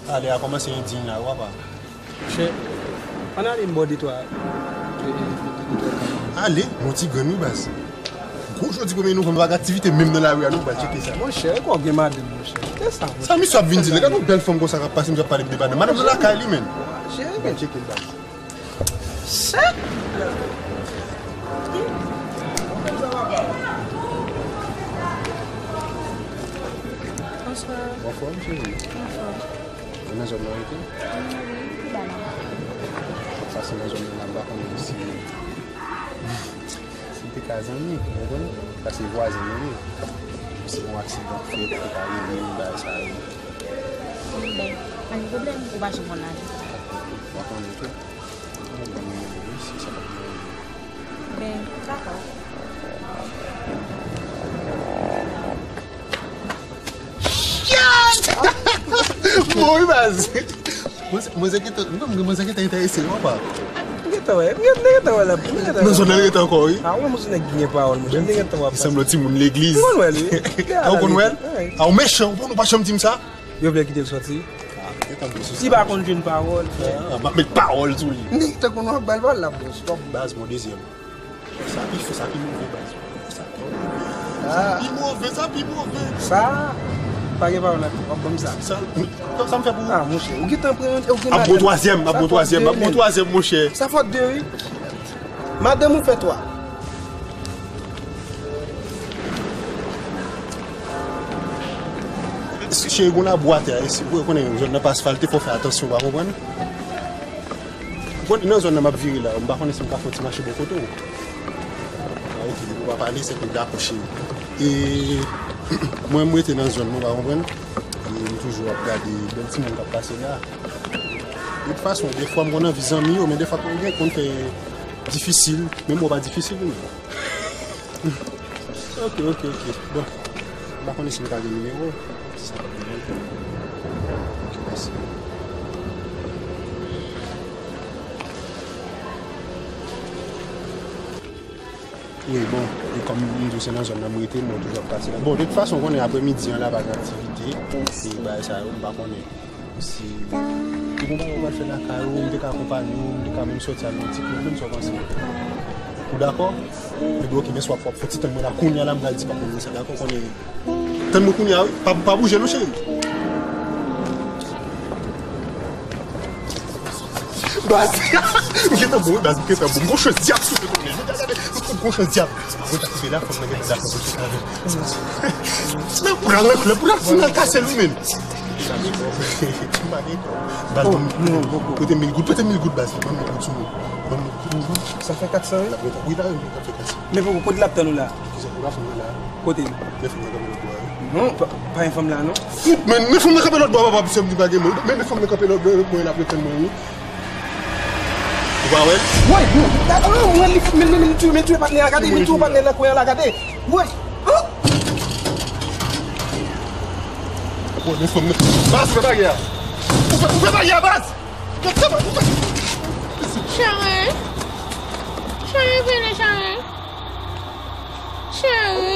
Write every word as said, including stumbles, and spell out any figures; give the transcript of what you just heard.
Ale a kòmanse endiy la, w apa. Chè, ann ale m bò detwa. Ale, yon ti grenn wi baz. Gwo jodi premye novanm, pa gen aktivite menm nan lari a non, pral tcheke sa. Monchè, e kò gen madanm, monchè. Kite sa, monchè. Sa misye ap vin di la, gade yon bèl fanm konsa k ap pase, misye ap pale de madanm. Madanm nan lakay li menm. Chè, pral tcheke l baz. Chè. Bonswa. Anfòm, cheri? Anfòm. Ou nan zòn nan rete? Mwen rete pi ba la. Sa se nan zòn nan, m pa konnen si, si te ka zanmi, ou konprann? Sa se vwazen nou ye. Si yon aksidan fèt, ou te ka rele m, bagay sa yo. Bon, pa gen pwoblèm, ou pa janm konn lajan. Ou pa konnen tou. Ou ban m nimewo wi, si sa pa t mwen. Ben, dakò. Bon, wi, baz. Mwen, mwen, mwen gentan, mwen, mwen gentan enterese, w apa. M gentan wè, m gentan, m gentan wè la, m gentan wè. Nan zòn nan, l rete ankò, wi. A, ou menm, ou se nèg ki gen pawòl, monchè, m te gentan wè. Li sanble yon timoun legliz. Ou konn wè l, wi. A, ou konn wè l? A, ou mechan, ou pa janm di m sa. Yo vle kite l sòti. Li pa konn jwenn pawòl, frè. A, m ap met pawòl sou li. Nèg tankou nou ap ba l pawòl la, bòs. Baz, mon dezyèm. Sa pi fò, sa pi move, baz. Sa pi move, sa pi move. Sa, pa gen pawòl la, w ap ban m sa. Sa, sa m fè pou ou? A, monchè, ou gentan pran, ou gen madanm. Ap bon twazyèm, ap bon twazyèm, ap bon twazyèm, monchè. Sa fòt de, wi. Madanm ou fè twa. Cheri, gon labou atè a, e si, ou konnen zòn nan pa asfalte, fò w fè atansyon, w pa konprann? Ou konnen nan zòn nan m ap vire la, m pa konnen si m ka fè yon ti mache bò kote w. A, ok, depi w pa pale, se ke w dakò, cheri. E mwen, m rete nan zòn nan, w pa konprann? E m toujou ap gade bèl timoun k ap pase la. De tout fason, defwa m konn anvi zanmi yo, men defwa pou gen konn fè difisil. Men mwen pa difisil pou mwen. Ok, ok, ok. Bon, m pa konnen si m ka gen nimewo w. Si sa pa gen nimewo w. Ok, mèsi. Wi, bon, e kòm m di w se nan zòn nan m rete, mwen toujou ap pase la. Bon, de tout fason, w konnen aprè midi an la pa gen aktivite. E bagay sa yo, m pa konnen. Si ou gon bagay ou pral fè lakay ou, m te ka akonpanye w, m te ka menm sòti al nan ti klèb, menm sa w panse. Ou dakò? Epi ok, men si w ap fè w ap fè ti tann mwen la, kounye a la m pral di pa konnen sa, dakò? Konnen. Tann mwen kounye a, wi. Pa, pa bouje non, cheri. Baz. M gentan bon, wi, baz, m gentan bon. M gon chans dyab sou mwen konnen. Gade, gade, m gon chans dyab. Mwen ta koupe la, fòk mwen gentan dakò pou tout avè. Mwen pran lè, lè pou la fin nan kase l, wi, men. Baz, oh, non, non, non. Prete mil goud, prete mil goud, baz. Ban m mil goud sou mwen. Ban m mil goud. Sa fè kat san, wi. Wi, la, wi, sa fè kat san. Men poko, kote l ap tann ou la? Kisa, ou la fanm nan la? Kote l? Men fanm nan kanpe lòt bò a, wi. Non, pa, pa gen fanm la, non. Men, men fanm nan kanpe lòt bò a, papa, misye m di pa gen moun. Men, men fanm nan kanpe lòt bò, mwen la, ap tann mwen, wi. Ou pa wè l? Woy, non, gade, oh, mwen, li, men, men, men, li touye, men, li touye patnè a, gade, men, li touye patnè nan kwen an la, gade. Woy, oh! Woy, men fanm nan. Baz, ou fè bagay a. Ou fè, ou fè bagay a, baz! Cheri. Cheri, vini, cheri. Cheri.